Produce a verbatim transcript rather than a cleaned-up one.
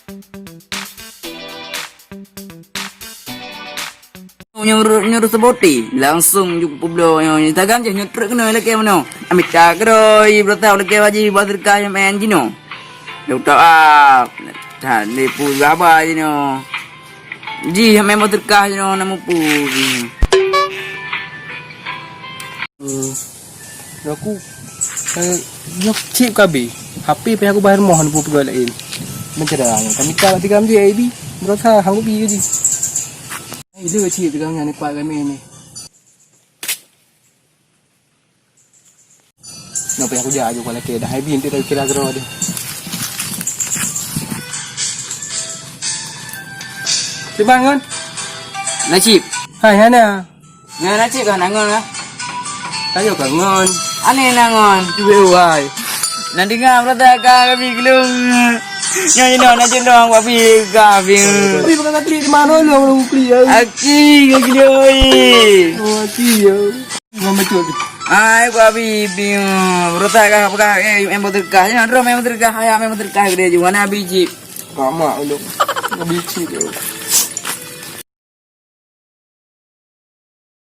Nyuruh, nyuruh saboté, langsung ju peubloe nyoe Instagram jih, nyoe treuk keunoe lakée meunoe. Amita keudroe, beurata lakée bak jih, buat seudeukah nyang main jinoe. Leutok ah, that lé peue gaba jinoe. Jih main buat seudeukah jinoe, na mupeue jih. Aku, eh, nyoe cit ka abéh. H P payah aku bayar moh, neupeu peugah laén. Meucara nyoe. Kami ka bak tiga menit, A B. Beurasa hang kubi ke jih. Hai, le cit tiga menit, pat kami ni. Nyoe payah aku jak aju keu lakée dah. Hai, bintik tak kira kira deh. Cuba ngon. Nasib. Hai, hana. Nyan na cit ka na ngon ka? Tanyoe ka ngon. Aneh na ngon. Cuba wai. Na dengar berita ka kami gelung. Nyoe inoe na cendong wapi ka bing. Tapi bukan klik di mana lu, lu klik ya. Aki ka gelung. Oh, aki ya. Ngon betul. Ai ku abi bing. Berita ka peugah, eh, main berita ka. Nyoe dro main berita ka, haya main berita ka gede ju. Mana abi cit? Mamak ulun. Abi cit.